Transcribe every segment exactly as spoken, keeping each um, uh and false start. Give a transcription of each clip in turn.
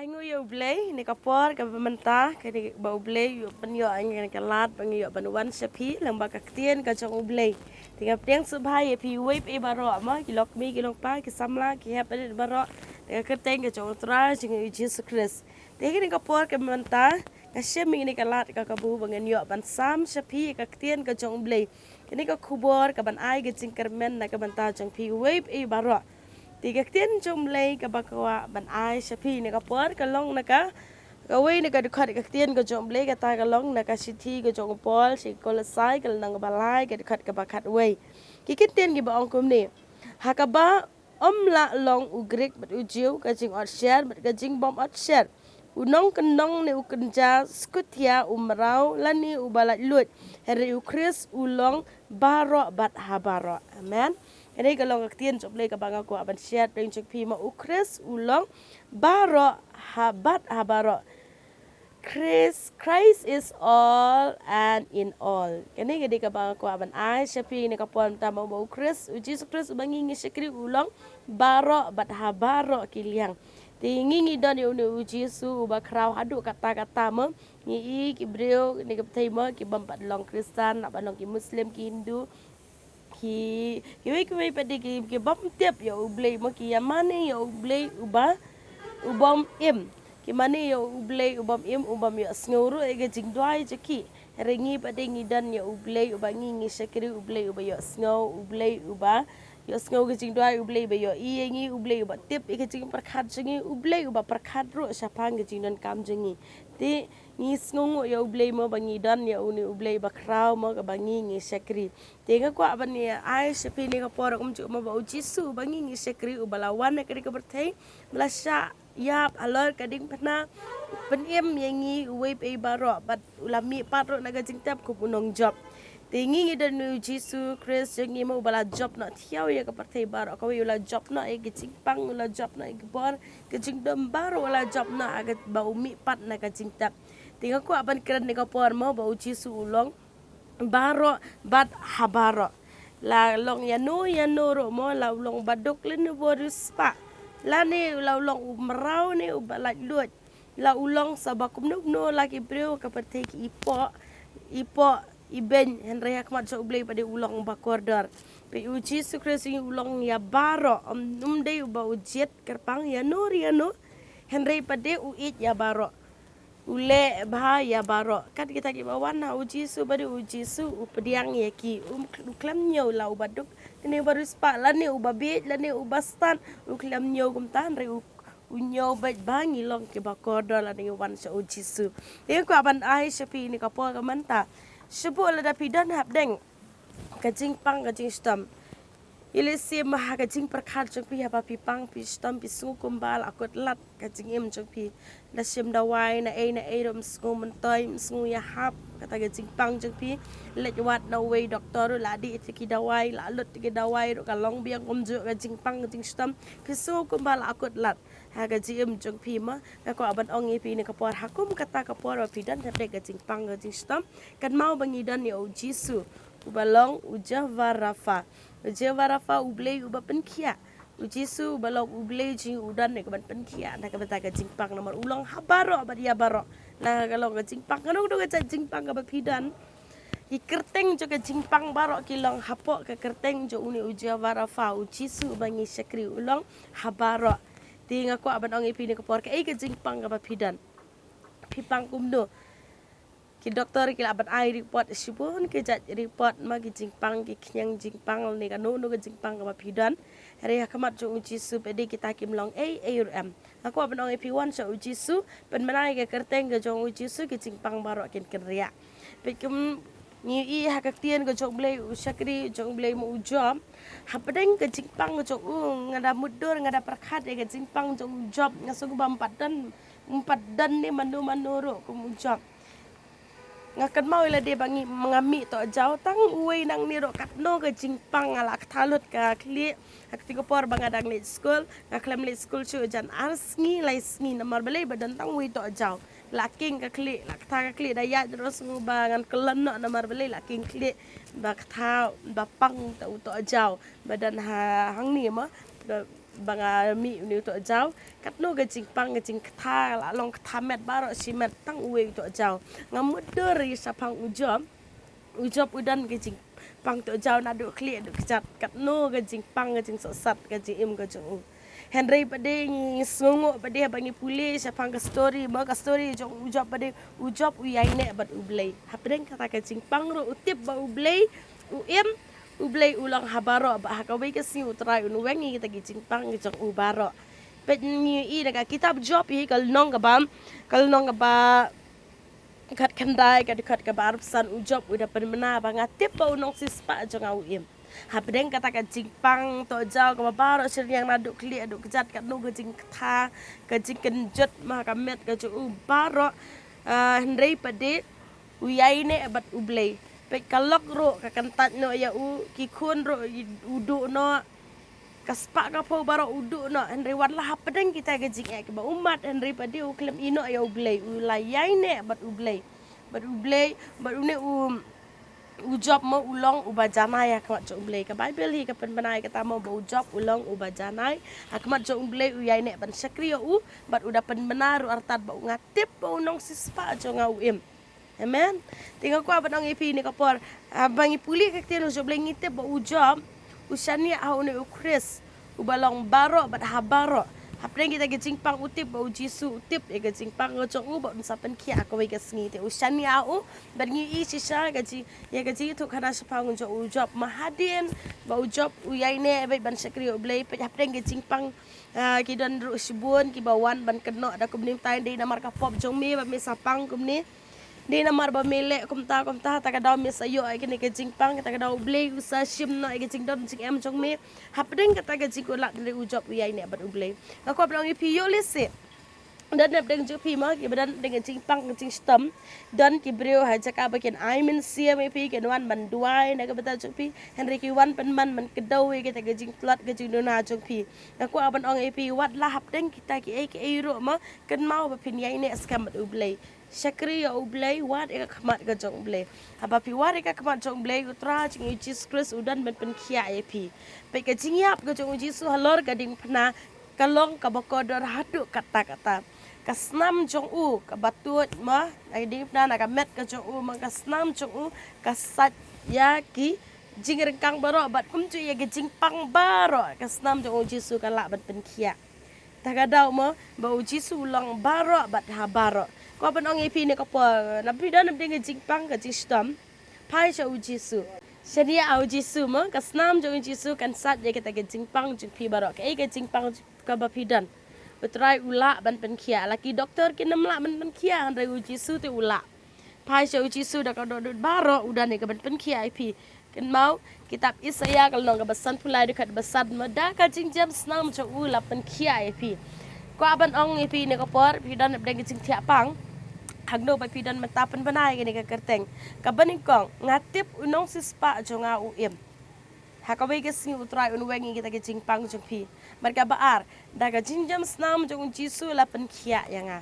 Ai nguh ïa U Blei, ne ka por kaba mynta, kane ba U Blei u pynïoh ïa ngi kane ka lad ba ngi ïoh ban wan sha phi lyngba ka ktien ka jong U Blei. Te nga pdiang sngewbha ïa phi uwei pa uwei baroh mo, ki lok kmie ki lok kpa, ki samla ki hep baroh. Te ka kyrteng ka jong U Trai jong ngi U Jisu Khrist. Te kane ka por kaba mynta, nga shim ïa kane ka lad ka kabu ba ngan ïoh ban sam sha phi ïa ka ktien ka jong U Blei. Kane ka khubor kaban ai ka jingkyrmen na ka bynta jong phi uwei pa uwei baroh. Te ka ktien jong U Blei kaba kwah ban ai sha phi na ka por ka long na ka, kawei na ka dkhot ka ktien ka jong U Blei kata ka long na ka shithi ka jong u Paul sha ki Kolosai ka lynnong kaba lai ka dkhot kaba khatwei. Ki kyntien kiba ong kumne. Ha kaba ym lah long u Grik bad u Jiw, ka jingotsher bad ka jingbym otsher, u nongkyndong ne u kynja, skuthia, u mraw lane uba laitluid, hynrei U Khrist u long baroh bad ha baroh. Amen. Kane ka long ka ktien jong U Blei kaba nga kwah ban share pdeng jong phi mo, U Khrist u long baroh ha bad ha baroh. Christ, Christ is all and in all. Kane ka dei kaba nga kwah ban ai sha phi na ka por mynta mo, ba U Khrist, U Jisu Khrist uba ngi ngi shakri u long baroh bad ha baroh ki liang. Te ngi ngi don ïa une U Jisu uba khraw haduh katta katta mo. Ngi i ki briew ne ka pyrthei mo kibym pat long Khristan, naba long ki Muslim, ki Hindu, ki, kiwei kiwei pat de ki, kibym tip ïa U Blei mo, ki ïa mane ïa U Blei uba, ubym im. Ki mane ïa U Blei ubym im, ubym ïohsngew ruh ïa ka jingduwai jong ki. Hynrei ngi pat de ngi don ïa U Blei uba ngi ngi shakri, U Blei uba ïohsngew, U Blei uba ïohsngew ka jingduwai, U Blei uba ïohi ïa ngi, U Blei uba tip ïa ka jingpyrkhat jong ngi, U Blei uba pyrkhat ruh shaphang ka jingdonkam jong ngi. Te ngi sngewnguh ïa U Blei mo ba ngi don ïa une U Blei uba khraw mo kaba ngi ngi shakri. Te nga kwah ban ïa ai sha phi ne ka por kumjuh mo ba U Jisu uba ngi ngi shakri uba la wan na kane ka pyrthei, ba la shah ïap halor ka diengphna, pynim ïa ngi uwei pa uwei baroh, bad u la mihpat ruh na ka jingtep kum u nongjop. Te ngi ngi don ïa U Jisu Khrist jong ngi mo uba la jop noh thiaw ïa ka pyrthei baroh kawei, u la jop noh ïa ka jingpang, u la jop noh ïa ka bor, ka jingdom baroh u la jop noh ha kaba u mihpat na ka jingtep. Te nga kwah ban kren ne ka por mo ba U Jisu u long baroh bad ha baroh. La long ïano ïano ruh mo, la u long baduk lane u bariewspah, lane la u long u mraw ne uba laitluid, la u long sa ba kumno kumno la ki briew ka pyrthei ki ipoh, ipoh ibeiñ, hynrei ha khmat jong U Blei pat de u long uba kordor. Peit U Jisu Khrist u long ïa baroh, um, um dei uba u jied kyrpang ïano re ïano, hynrei pat de u ïeit ïa baroh. U leh bha ïa baroh. Kat kita kiba wan ha U Jisu, ba dei U Jisu u pdiang ïa ki. Um, u khlem ñiew la u baduk, lane u bariewspah, lane uba bieit, lane uba stad, u khlem ñiew kumta, hynrei u, u ñiew beit ba ngi long kiba kordor lada ngi wan sha U Jisu. Te nga kwah ban ai sha phi ne ka por ka mynta. Shuh lada phi don hapdeng ka jingpang ka jingshitom. Ïalehse ma ha ka jingpyrkhat jong phi haba phi pang phi shitom phi sngew kumba la kut lad ka jingim jong phi. La shim dawai na ei na ei ruh ym sngew myntoi, ym sngew ïahap kata ka jingpang jong phi. Leit wad na uwei doktor ruh la dih ïa ki dawai, la lut ïa ki dawai ruh ka long biang kumjuh ka jingpang ka jingshitom. Phi sngew kumba la kut lad ha ka jingim jong phi mo. Nga kwah ban ong ïa phi ne ka por ha kum kata ka por ba phi don hapdeng ka jingpang ka jingshitom, kynmaw ba ngi don ïa U Jisu uba long U Jehovah Rapha. U Jehovah Rapha, U Blei uba pynkhiah. U Jisu uba long U Blei jong ngi u don ïa kaban pynkhiah na ka bynta ka jingpang namar u long ha baroh bad ïa baroh. La ka long ka jingpang kano kano ka jait jingpang kaba phi don. Ki kyrteng jong ka jingpang baroh ki long hapoh ka kyrteng jong une U Jehovah Rapha, U Jisu uba ngi shakri, u long ha baroh. Te nga kwah ban ong ïa phi ne ka por kaei ka jingpang kaba phi don. Phi pang kumno? Ki doktor ki lah ban ai report shibun ki jait report ma ki jingpang, ki khñiang jingpang ne kano kano ka jingpang kaba phi don. Hynrei ha khmat jong U Jisu pat de kita kim long ei ei ruh em. Nga kwah ban ong ïa phi wan sha U Jisu, pynbna ïa ka kyrteng ka jong U Jisu, ki jingpang baroh kin kynriah. Peit kum ngi i ha ka ktien ka jong U Blei, u shakri jong U Blei mo u Job. Hapdeng ka jingpang ka jong u, nga da mutdur, nga da pyrkhat ïa ka jingpang jong u Job, nga sngew ba ym pat don, ym pat don ne mano mano ruh kum u Job. Nga kynmaw ïa lade ba ngi, nga mih tohjaw tang uwei nangne ruh katno ka jingpang, nga la ktha lut ka khlieh. Ha kata ka por ba nga dang leit skul, nga khlem leit skul shuh jan ar sngi lai sngi namar balei ba don tang uwei tohjaw. La king ka khlieh, la ktha ka khlieh, da ïaid ruh sngew ba ngan kyllon noh namar balei la king khlieh, ba ktha, ba pang ta u tohjaw ba don ha hangne mo. Ba ba nga mih une u Tohjaw. Katno ka jingpang ka jingkta, la long kta met baroh shi met tang uwei u Tohjaw. Nga mutdur ïa shaphang u Job. U Job u don ka jingpang Tohjaw naduh khlieh haduh kjat. Katno ka jingpang ka jingsohsat ka jingim ka jong u. Hynrei pat de ngi sngewnguh pat de ba ngi pule shaphang ka story, mo ka story jong u Job pat de, u Job u ïaineh bad U Blei. Hapdeng kata ka jingpang ruh u tip ba U Blei u im, U Blei u long ha baroh, bad ha kawei ka sngi U Trai un weng ïa kita ki jingpang ki jong u baroh. Peit ngi ïohi na ka kitab Job hi ka lynnong kaba, ka lynnong kaba khatkhyndai, ka dkhot kaba arphew san, u Job u da pynbna ba nga tip ba u nongsispah jong nga u im. Hapdeng kata ka jingpang Tohjaw kaba baroh shi rynïeng naduh khlieh haduh kjat, katno ka jingkta, ka jingkynjut ma ka met ka jong u baroh, ah, hynrei pat de u ïaineh bad U Blei. Peit ka lok ruh ka kyntait noh ïa u, ki khun ruh u duh noh, ka spah ka phew baroh u duh noh, hynrei wat la hapdeng kita ki jingeh kiba ummat, hynrei pat de u khlem ïehnoh ïa U Blei, u la ïaineh bad U Blei. Bad U Blei, bad une u, u Job mo u long uba janai ha khmat jong U Blei. Ka Baibl hi ka pynbna ïa kata mo ba u Job u long uba janai ha khmat jong U Blei, u ïaineh ban shakri ïa u, bad u da pynbna ruh artat ba u, nga tip ba u nongsispah jong nga u im. Amen. Te nga kwah ban ong ïa phi ne ka por, ah, ba ngi pule ka ktien u Job, lei ngi tip ba u Job u shaniah ha une u Khrist uba long baroh bad ha baroh. Hapdeng kita ki jingpang u tip ba u Jisu u tip ïa ka jingpang ka jong u ba un sa pynkhiah ha kawei ka sngi, te u shaniah ha u. Bad ngi ïohi shisha ka ji, ïa ka jingïathuhkhana shaphang u Job, u Job ma hadien ba u Job u ïaineh bad ban shakri ïa U Blei, peit hapdeng ka jingpang, ah, ki don ruh shibun kiba wan ban kynnoh da kumne, mynta dei namar ka pop jong me ba me sa pang kumne. Dei namar ba me leh kumta kumta, ta ka daw me sa ïoh ïa kane ka jingpang, ta ka daw U Blei u sa shim noh ïa ka jingdon jingem jong me. Hapdeng kata ka jingkulat hynrei u Job u ïaineh bad U Blei. Nga kwah ban ong ïa phi, ïoh lehse don hapdeng jong phi mo kiba don hapdeng ka jingpang ka jingshitom. Don ki briew ha jaka ba kin ai mynsiem ïa phi, kin wan ban duwai na ka bynta jong phi, hynrei ki wan pynman ban kdew ïa kata ka jingtlot ka jingduna jong phi. Nga kwah ban ong ïa phi, wat la hapdeng kita kiei kiei ruh mo, kynmaw ba phin ïaineh skhem bad U Blei. Shakri ïa U Blei, wad ïa ka khmat ka jong U Blei. Haba phi wad ïa ka khmat jong U Blei, U Trai jong ngi u Jisu Khrist u don ban pynkhiah ïa phi. Peit ka jingïap ka jong u Jisu halor ka diengphna ka long kaba kordor haduh katta katta. Ka snam jong u kaba tuid mo, na ka diengphna, na ka met ka jong u mo, ka snam jong u ka sait ïa ki jingryngkang baroh bad kumjuh ïa ki jingpang baroh, ka snam jong u Jisu ka lah ban pynkhiah. Ta ka daw mo ba u Jisu u long baroh bad ha baroh. Kwah ban ong ïa phi ne ka por, na phi don hapdeng ka jingpang ka jingshitom, phai sha u Jisu. Shaniah ha u Jisu mo, ka snam jong u Jisu kan sait ïa kita ki jingpang jong phi baroh. Kaei ka jingpang kaba phi don, U Trai u lah ban pynkhiah. La ki doktor kin ym lah ban pynkhiah, hynrei u Jisu te u lah. Phai sha u Jisu da ka dohnud baroh, u don ïa ka ban pynkhiah ïa phi. Kynmaw kitab Isaïah ka lynnong kaba sanphew lai, dkhot ba san mo, da ka jingjem snam jong u la pynkhiah ïa phi. Kwah ban ong ïa phi ne ka por, phi don hapdeng ka jingthiah pang, hangno ba phi don mynta, pynbna ïa kane ka kyrteng kaba nyngkong, nga tip u nongsispah jong nga u im. Ha kawei ka sngi U Trai un weng ïa kita ki jingpang jong phi. Bad kaba ar, da ka jingjem snam jong u Jisu la pynkhiah ïa nga.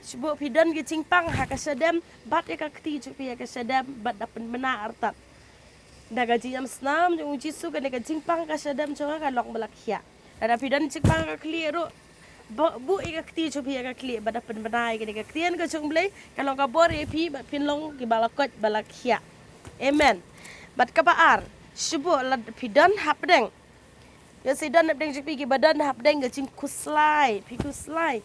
Shu buh phi don ki jingpang ha ka shadem, bat ïa ka kti jong phi ha ka shadem bad da pynbna artat. Da ka jingjem snam jong u Jisu, kane ka jingpang ka shadem jong nga ka long ba la khiah. Lada phi don jingpang ha ka khlieh ruh, buh ïa ka kti jong phi ha ka khlieh bad da pynbna ïa kane ka ktien ka jong U Blei, ka long ka bor ïa phi bad phin long kiba la koit ba la khiah. Amen. Bad kaba ar, shu buh lada phi don hapdeng, ïa shi don hapdeng jong phi, kiba don hapdeng ka jingkhuslai, phi khuslai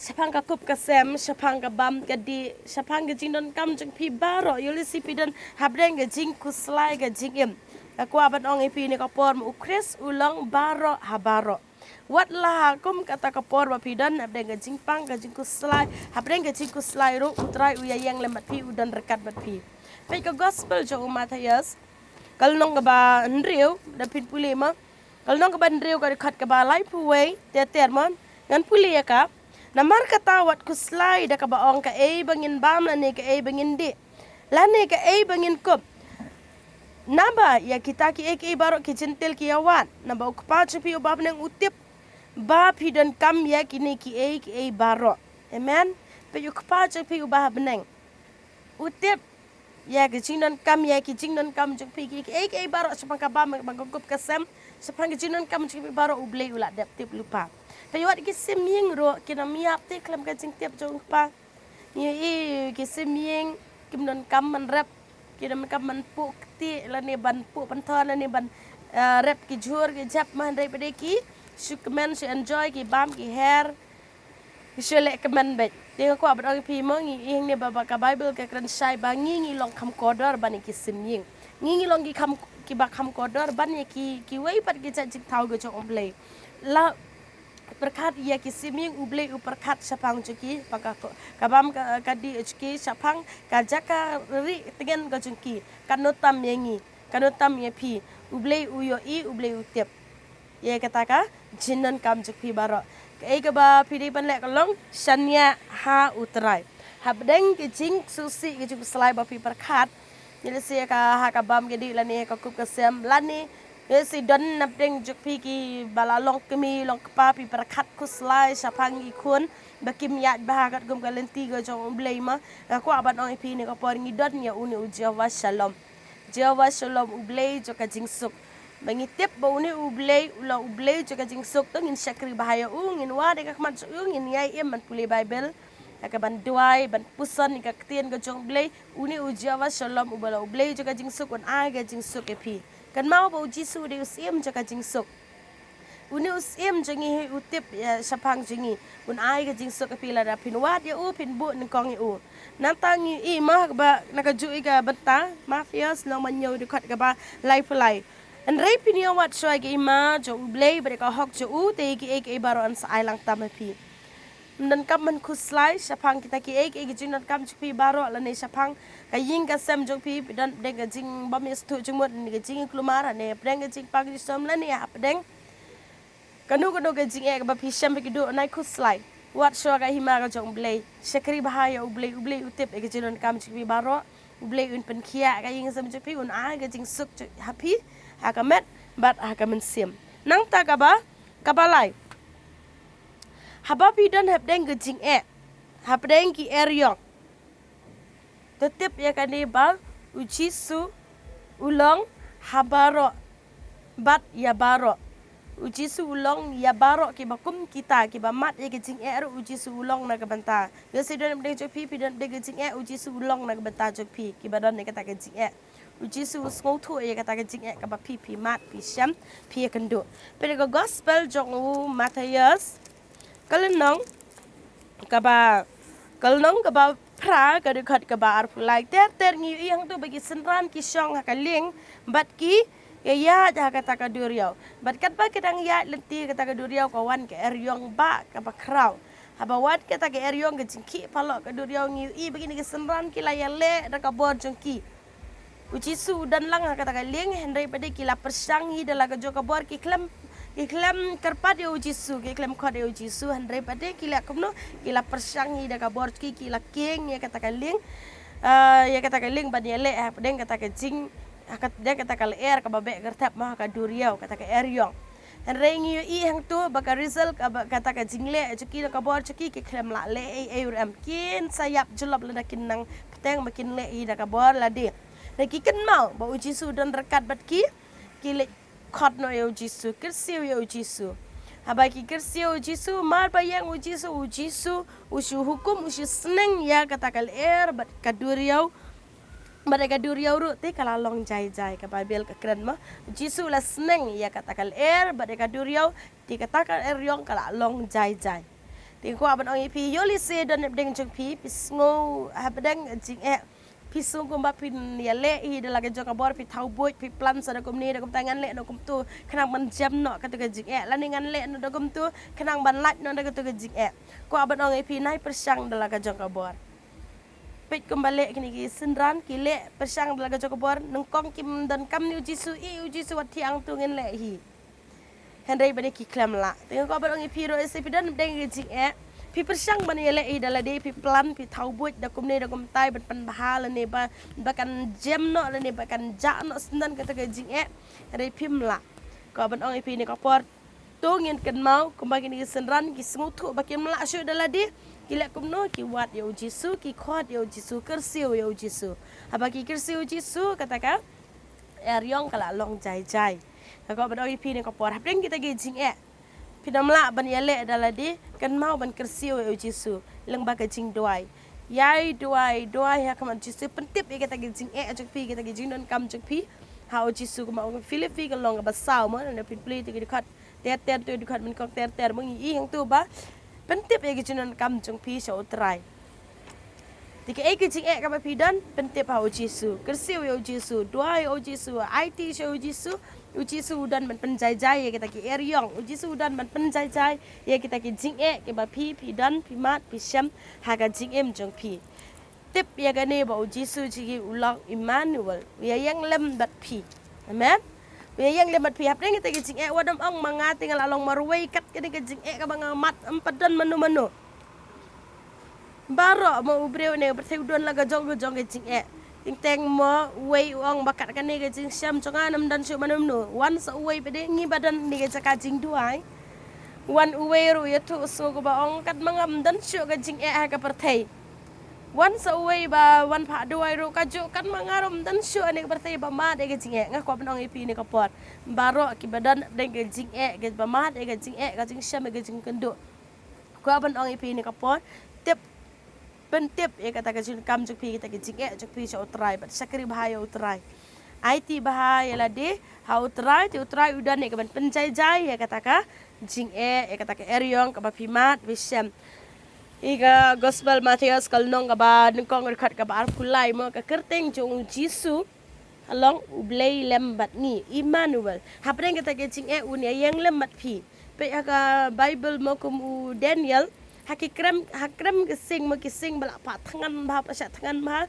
shaphang ka kup ka sem, shaphang ka bam ka dih, shaphang ka jingdonkam jong phi baroh, ïoh lehse phi don hapdeng ka jingkhuslai ka jingim. Nga kwah ban ong ïa phi ne ka por mo, u Khrist u long baroh ha baroh. Wat la ha kum kata ka por ba phi don hapdeng ka jingpang ka jingkhuslai, hapdeng ka jingkhuslai ruh U Trai u ïaïeng lem bad phi, u don ryngkat bad phi. Peit ka gospel jong u Mathaios, ka lynnong kaba hynriew, da phin pule mo, ka lynnong kaba hynriew, ka dkhot kaba laiphew wei ter ter mo. Ngan pule ïa ka. Namar kata wat khuslai da kaba ong, kaei ba ngin bam lane kaei ba ngin dih, lane kaei ba ngin kup. Naba ïa kita kiei kiei baroh ki Jentil ki ïawad. Naba u Kpa jong phi uba ha bneng u tip ba phi donkam ïa kine kiei kiei baroh. Amen. Peit u Kpa jong phi uba ha bneng u tip ïa ki jingdonkam, ïa ki jingdonkam jong phi, kiei kiei baroh, shaphang ka bam, shaphang ka kup ka sem, Shaphang ki jingdonkam jong phi baroh U Blei u la dep tip lypa. Peit wat ki sim ïing ruh kin ym ïap te khlem ka jingtip jong u kpa. Ngi ïohi ki sim ïing kim donkam ban rep, ki donkam ban puh ktieh lane ban puh pynthor lane ban, eh, rep ki jhur ki jep, hynrei pat de ki shu kmen shu enjoy, ki bam ki her. Ki shu leh kmen beit. Te nga kwah ban ong ïa phi mo, ngi ïohi hangne ba, ba ka Baibl ka kren shai ba ngi ngi long kham kordor ban ïa ki sim ïing. Ngi ngi long ki kham, kiba kham kordor ban ïa ki, kiwei pat ki jait jingthaw ka jong U Blei. La pyrkhat ïa ki sim ïing, U Blei u pyrkhat shaphang jong ki, ba ka, ka bam ka, ka dih jong ki shaphang ka jaka rieh tngen ka jong ki. Katno tam ïa ngi, katno tam ïa phi. U Blei u ïohi, U Blei u tip ïa kata ka jingdonkam jong phi baroh. Kaei kaba phi dei ban leh ka long shaniah ha U Trai. Hapdeng ki jingsngewsih ki jingkhuslai ba phi pyrkhat, ngi lehse ka ha ka bam ka dih lane ka kup ka sem lane ngi lehse don napdeng jong pong phi kiba la long kmie long kpa, phi pyrkhat khuslai shaphang ki khun ba kim ïaid bha katkum ka lynti ka jong U Blei mo. Nga kwah ban ong ïa phi kane ka por ngi don ïa une u Jehovah Shalom. Jehovah Shalom, U Blei jong ka jingsuk. Ba ngi tip ba une U Blei u long U Blei jong ka jingsuk, to ngin shakri bha ïa u, ngin wad ïa ka khmat jong u, ngin ïai im ban pule Baibl, ha kaban duwai, ban puson ïa ka ktien ka jong U Blei. Une u Jehovah Shalom uba long U Blei jong ka jingsuk un ai ka jingsuk ïa phi. Kynmaw ba U Jisu u dei u Syiem jong ka jingsuk. Une u Syiem jong ngi hi u tip ïa shaphang jong ngi. Un ai ka jingsuk ïa phi lada phin wad ïa u, phin buh nyngkong ïa u. Nangta ngi ïohi mo ha kaba na kajuh ïa ka bynta Mathaios lynnong ba hynñiew, dkhot kaba laiphew lai. Hynrei phin ïa wad shuwa ïa ka hima jong U Blei bad ïa ka hok jong u, te ïa kiei kiei baroh yn sa ai lang tam ha phi. Ym donkam ban khuslai shaphang kita kiei kiei ki jingdonkam jong phi baroh, lane shaphang ka ïing ka sem jong phi, phi don hapdeng ka jingbym ïasngewthuh jingmut, lane ka jingïakhun mar, lane hapdeng ka jingpang jingshem, lane hapdeng kano kano ka jingeh kaba phi shem phi kduh, nai khuslai. Wad shuwa ka hima ka jong U Blei. Shakri bha ïa U Blei, U Blei u tip ïa ka jingdonkam jong phi baroh. U Blei un pynkhiah ka ïing sem jong phi, un ai ka jingsuk jong, ha phi, ha ka met bad ha ka mynsiem. Nangta kaba, kaba lai. Haba phi don hapdeng ka jingeh, hapdeng ki eriong, to tip ïa kane ba U Jisu u long ha baroh bad ïa baroh. U Jisu u long ïa baroh, kiba kum kita, kiba mad ïa ka jingeh ruh U Jisu u long na ka bynta. Lehse don hapdeng jong phi, phi don hapdeng ka jingeh, U Jisu u long na ka bynta jong phi, kiba don ïa kata ka jingeh. U Jisu u sngewthuh ïa kata ka jingeh kaba phi, phi mad, phi shem, phi ïakynduh. Peit ïa ka gospel jong u Mathaios, ka lynnong kaba, ka lynnong kaba phra, ka dkhot kaba arphew lai. Ter ter ngi ïohi hangto ba ki synran ki shong ha ka lieng bad ki ïaid ha kata ka duriaw. Bad katba ki dang ïaid lynti ha kata ka duriaw, ka wan ka eriong ba kaba khraw. Haba wan kata ka eriong, ka jingkhih paloh ka duriaw, ngi ïohi ba kine ki synran ki la ïaleh da ka bor jong ki. U Jisu u don lang ha kata ka lieng, hynrei pat de ki la pyrshang hi da la ka jong ka bor, ki khlem, ki khlem kyrpad ïa U Jisu, ki khlem khot ïa U Jisu, hynrei pat de ki leh kumno, ki la pyrshang hi da ka bor jong ki, ki la kieng ïa kata ka lieng, ah, ïa kata ka lieng ban ïaleh hapdeng kata ka jing, hapdeng kata ka lyer kaba beh kyrthep mo, ha ka duriaw, kata ka eriong. Hynrei ngi ïohi hangto ba ka result kaba, kata ka jingleh jong ki da ka bor jong ki, ki khlem lah leh ei ei ruh em. Kin sa ïap jyllop lada kin nang bteng ba kin leh hi da ka bor lade. Hynrei ki kynmaw ba U Jisu u don ryngkat bad ki, ki leit khot noh ïa U Jisu, kyrsiew ïa U Jisu. Haba ki kyrsiew U Jisu, mar ba ïeng U Jisu, U Jisu u shu hukum, u shu sneng ïa kata ka lyer bad ka duriaw. Bad ïa ka duriaw ruh te ka la long jai jai, ka Baibl ka kren mo. U Jisu u la sneng ïa kata ka lyer bad ïa ka duriaw, te kata ka eriong ka la long jai jai. Te nga kwah ban ong ïa phi, ïoh lehse don hapdeng jong phi, phi sngew hapdeng jingeh, phi sngew kumba phin ïaleh hi da la ka jong ka bor, phi thaw buit, phi plan sa da kumne da kumta, ngan leh noh kumto khnang ban jem noh kato ka jingeh, lane ngan leh noh da kumto khnang ban lait noh da kato ka jingeh. Kwah ban ong ïa phi, nai pyrshang da la ka jong ka bor. Peit kumba leh kine ki synran, ki leh pyrshang da la ka jong ka bor, nyngkong kim donkam ïa U Jisu, i U Jisu wat thiang, to ngin leh hi. Hynrei pat de ki khlem lah. Te nga kwah ban ong ïa phi ruh, lehse phi don hapdeng ka jingeh, phi pyrshang ban ïaleh hi da lade, phi plan, phi thaw buit da kumne da kumtai ban pynbha lane ba, ba kan jem noh lane ba kan jah noh syndon kata ka jingeh. Hynrei phim lah. Kwah ban ong ïa phi kane ka por, to ngin kynmaw kumba kine ki synran ki sngewthuh ba kim lah shuh da lade, ki leh kumno, ki wad ïa U Jisu, ki khot ïa U Jisu, kyrsiew ïa U Jisu. Haba ki kyrsiew ïa U Jisu, kata ka eriong ka la long jai jai. Nga kwah ban ong ïa phi ne ka por, hapdeng kita ki jingeh, phin ym lah ban ïaleh da lade, kynmaw ban kyrsiew ïa u Jisu lyngba ka jingduwai. Ïai duwai, duwai ha khmat Jisu, pyntip ïa kita ki jingeh jong phi, kita ki jingdonkam jong phi ha u Jisu. Kumba ong Philippi ka lynnong kaba saw mo, lane phin pule ïa ki dkhot ter ter, tu dkhot nyngkong ter ter mo, ngi i hangtu ba pyntip ïa ki jingdonkam jong phi sha u Trai. Te kaei ka jingeh kaba phi don, pyntip ha u Jisu, kyrsiew ïa u Jisu, duwai ïa u Jisu, aiti sha u Jisu. U Jisu u don ban pynjaijai ïa kita ki eriong, u Jisu u don ban pynjaijai ïa kita ki jingeh kiba phi, phi don, phi mad, phi shem ha ka jingim jong phi. Tip ïa kane ba u Jisu jong ngi u long Immanuel, u ïaïeng lem bad phi. Amen. U ïaïeng lem bad phi. Hapdeng kita ki jingeh, wat nym ong ma nga te nga la long marwei kat kane ka jingeh kaba nga mad, ym pat don mano mano. Baroh mo u briew ne, ba te u don la ka jong ka jong ka jingeh. Teng teng mo uwei u ong ba kat kane ka jingshem jong nga ym don shuh mano mano. Wan sa uwei pat de, ngi ba don ne ka jaka jingduwai. Wan uwei ruh ïathuh sngew kaba ong kat ma nga ym don shuh ka jingeh ha ka pyrthei. Wan sa uwei ba wan phah duwai ruh kajuh, kat ma nga ruh ym don shuh ne ka pyrthei ba mad ïa ka jingeh. Nga kwah ban ong ïa phi ne ka por, baroh kiba don hapdeng ka jingeh, kiba mad ïa ka jingeh, ka jingshem, ka jingkynduh, kwah ban ong ïa phi ne ka por, tip, pyntip ïa kata ka jingkam jong phi, kata ka jingeh jong phi sha u Trai bad shakri bha ïa u Trai. Aiti bha ïa lade ha u Trai, te u Trai u don ïa kaban pynjaijai ïa kata ka jingeh, ïa kata ka eriong kaba phi mad phi shem. Ïa ka Gospel Mathaios ka lynnong kaba nyngkong, dkhot kaba arphew lai mo, ka kyrteng jong u Jisu ka long U Blei lem bad ngi, Immanuel. Hapdeng kata ka jingeh un ïaïeng lem bad phi. Peit ha ka Baibl mo kum u Daniel, ha ki krem, ha krem ki sing mo, ki sing ba la phah thngan bha, phah shah thngan bha.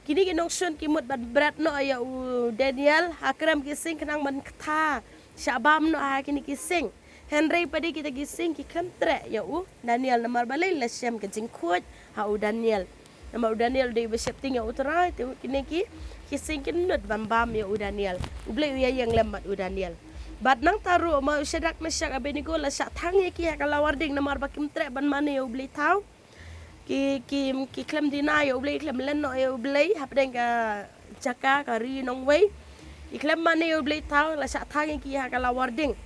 Kine ki nongshun ki mut ban bret noh ïa u Daniel ha krem ki sing khnang ban ktha shah bam noh ha kine ki sing. Hynrei pat de kita ki sing ki khlem treh ïa u Daniel, namar balei? La shem ka jingkhuid ha u Daniel. Namar u Daniel u dei uba sheptieng ïa u Trai, te kine ki, ki sing kin nud ban bam ïa u Daniel. U Blei u ïaïeng lem bad u Daniel. Bad nangta ruh mo u Shadrak, Meshak, Abednego la shah thang ïa ki ha ka lawar ding namar ba kim treh ban mane ïa u Blei thaw. Ki, ki, ki khlem dina ïa u Blei, khlem len noh ïa u Blei hapdeng ka jaka ka ri nongwei. Ki khlem mane ïa u Blei thaw, la shah thang ïa ki ha ka lawar ding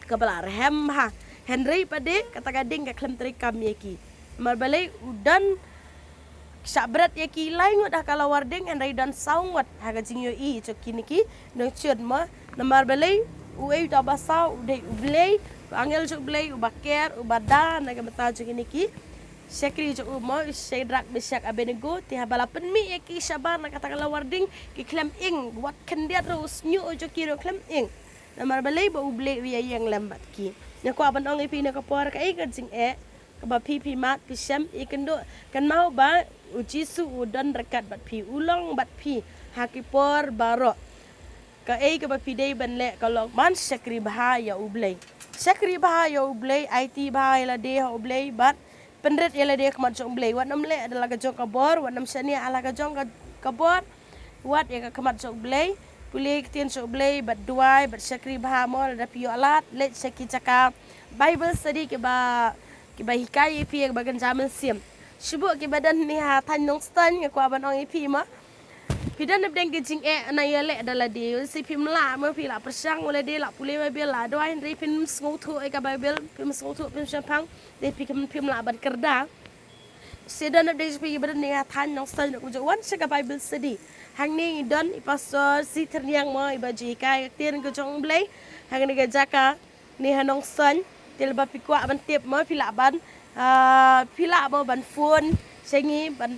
kaba la rhem bha. Hynrei pat de kata ka ding ka khlem treikam ïa ki. Namar balei? U don shah bret ïa ki lai ngut ha ka lawar ding, hynrei don saw ngut ha ka jingïohi jong kine ki nongshun mo. Namar balei? Uei uta uba saw? U dei U Blei, u angel jong U Blei, uba ker, uba da na ka bynta jong kine ki shakri jong u mo, u Shadrak, Meshak, Abednego. Te haba la pynmih ïa ki shabar na kata ka lawar ding, ki khlem ing, wat khyndiat ruh u shñiuh jong ki ruh khlem ing. Namar balei? Ba U Blei u ïaïeng lem bad ki. Nga kwah ban ong ïa phi na ka por, kaei ka jingeh kaba phi, phi mad phi shem, ïakynduh, kynmaw ba u Jisu u don ryngkat bad phi, u long bad phi ha ki por baroh. Kaei kaba phi dei ban leh ka long ban shakri bha ïa U Blei. Shakri bha ïa U Blei, aiti bha ïa lade ha U Blei bad pynrit ïa lade ha khmat jong U Blei. Wat nym leh da la ka jong ka bor, wat nym shaniah ha la ka jong ka, ka bor. Wad ïa ka khmat jong U Blei, pule ïa ka ktien jong U Blei bad duwai bad shakri bha mo. Lada phi ïoh lad, leit sha ki jaka Bible study kiba, kiba hikai ïa phi ïa kaba kynja mynsiem. Shu buh kiba don hangne ha thaiñ Nongstoiñ, nga kwah ban ong ïa phi mo. Phi don hapdeng ka jingeh, na ïaleh da lade. Lehse phim lah mo, phi lah pyrshang ïa lade, lah pule Bible, lah duwai, hynrei phim sngewthuh ïa ka Bible, phim sngewthuh, phim shemphang, te phi, phim lah ban kyrda. Lehse don hapdeng jong phi kiba don hangne ha thaiñ Nongstoiñ, wan sha ka Bible study. Hangne ngi don i Pastor Sitherniang mo, iba ju hikai ka ktien ka jong U Blei ha kane ka jaka ne ha Nongstoiñ. Te lada phi kwah ban tip mo, phi lah ban, ah, phi lah mo ban phone sha ngi ban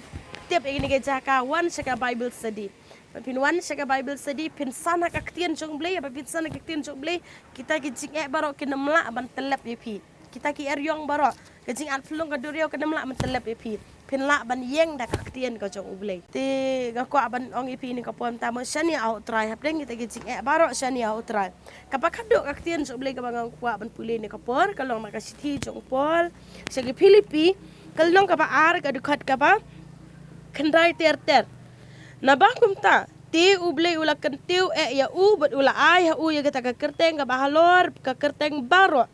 tip ïa kane ka jaka, wan sha ka Bible study. Ba phin wan sha ka Bible study, phin san ha ka ktien jong U Blei, ba phin san ha ka ktien jong U Blei, kita ki jingeh baroh kin ym lah ban tyllep ïa phi. Kita ki eriong baroh, ka jingat phyllung ka duriaw, kin ym lah ban tyllep ïa phi. Phin lah ban ïeng da ka ktien ka jong U Blei. Te nga kwah ban ong ïa phi ne ka por mynta mo, shaniah ha U Trai, hapdeng kita ki jingeh baroh shaniah ha U Trai. Kaba khatduh ka ktien jong U Blei kaba nga kwah ban pule ne ka por, ka long na ka shithi jong u Paul sha ki Philippi, ka lynnong kaba ar, ka dkhot kaba khyndai ter ter. Naba kumta te U Blei u la kyntiew eh ïa u bad u la ai ha u ïa kata ka kyrteng kaba halor ka kyrteng baroh,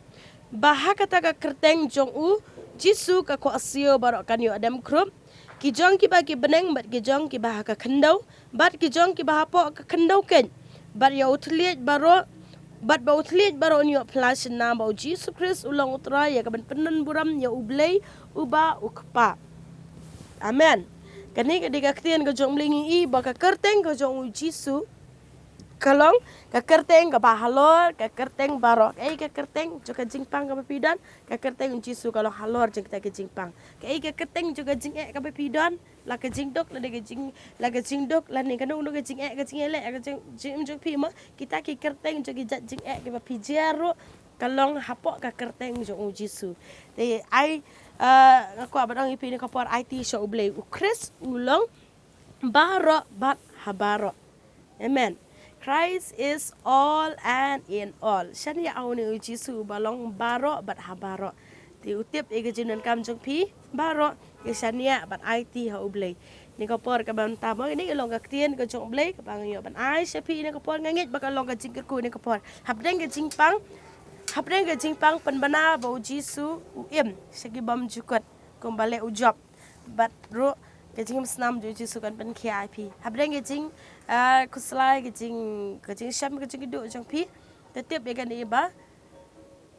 ba ha kata ka kyrteng jong u Jisu ka khohsiew baroh kan ïoh dem khrup, ki jong kiba ki bneng bad ki jong kiba ha ka khyndew bad ki jong kiba hapoh ka khyndew keiñ, bad ïa u thylliej baroh Bad ba u thylliej baroh un ïoh pla shynna ba u Jisu Khrist u long u Trai, ïa ka ban pyndon burom ïa u Blei uba u Kpa. Amen. Kane ka dei ka ktien ka jong u Blei, ngi i ba ka kyrteng ka jong u Jisu ka long ka kyrteng kaba halor ka kyrteng baroh. Kaei ka kyrteng jong ka jingpang kaba phi don? Ka kyrteng u Jisu ka long halor jong kita ki jingpang. Kaei ka kyrteng jong ka jingeh kaba phi don? La ka jingduk, la ka jing, la ka jingduk, la ne kano kano ka jingeh, ka jingeh leh, ka jing, jingim jong phi mo. Kita ki kyrteng jong ki jait jingeh kiba phi jia ruh ka long hapoh ka kyrteng jong u Jisu. Te ai, eh, nga kwah ban ong ïa phi ne ka por, aiti sha u Blei. U Khrist u long baroh bad ha baroh. Amen. Christ is all and in all. Shaniah ha une u Jisu uba long baroh bad ha baroh. Te u tip ïa ka jingdonkam jong phi baroh. Ïa shaniah bad aiti ha u Blei. Ne ka por kaba mynta mo, ne ka long ka ktien ka jong u Blei kaba nga ïoh ban ai sha phi ne ka por. Nga ngeit ba ka long ka jingkyrkhu ne ka por. Hapdeng ka jingpang, hapdeng ka jingpang pynbna ba u Jisu u im sha ki bymjukut kumba leh u Job. Bad ruh ka jingim snam jong u Jisu kan pynkhia ïa phi. Hapdeng ka jing, ah, khuslai, ka jing, ka jingshem, ka jingkitduh jong phi. Te tip ïa kane ba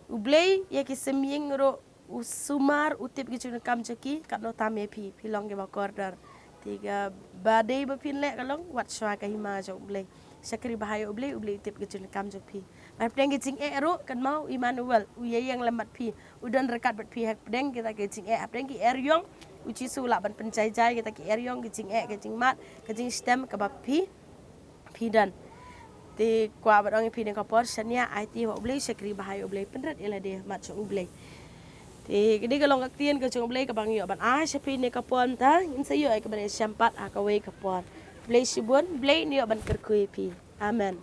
u Blei ïa ki symïing ruh u sumar, u tip ki jingdonkam jong ki, katno tam ïa phi, phi long kiba kordor. Te kaba dei ba phin leh ka long wat shwa ka hima jong u Blei. Shakri bha ïa u Blei, u Blei u tip ki jingdonkam jong phi. Hapdeng ki jingeh ruh, kynmaw u Immanuel u ïaïeng lem bad phi, u don ryngkat bad phi. Hapdeng kita ki jingeh, hapdeng ki eriong, u Jisu u lah ban pynjaijai kita ki eriong, ki jingeh, ki jingmad, ki jingstem kaba phi, phi don. Te kwah ban ong ïa phi ne ka por, shaniah, aiti ha u Blei, shakri bha ïa u Blei, pynrit ïa lade ha khmat jong u Blei. Te kane ka long ka ktien ka jong u Blei kaba nga ïoh ban ai sha phi ne ka por mynta. Ngin sa ïoh ïa kaba ïashem pat ha kawei ka por. Blei shibun, Blei un ïoh ban kyrkhu ïa phi. Amen.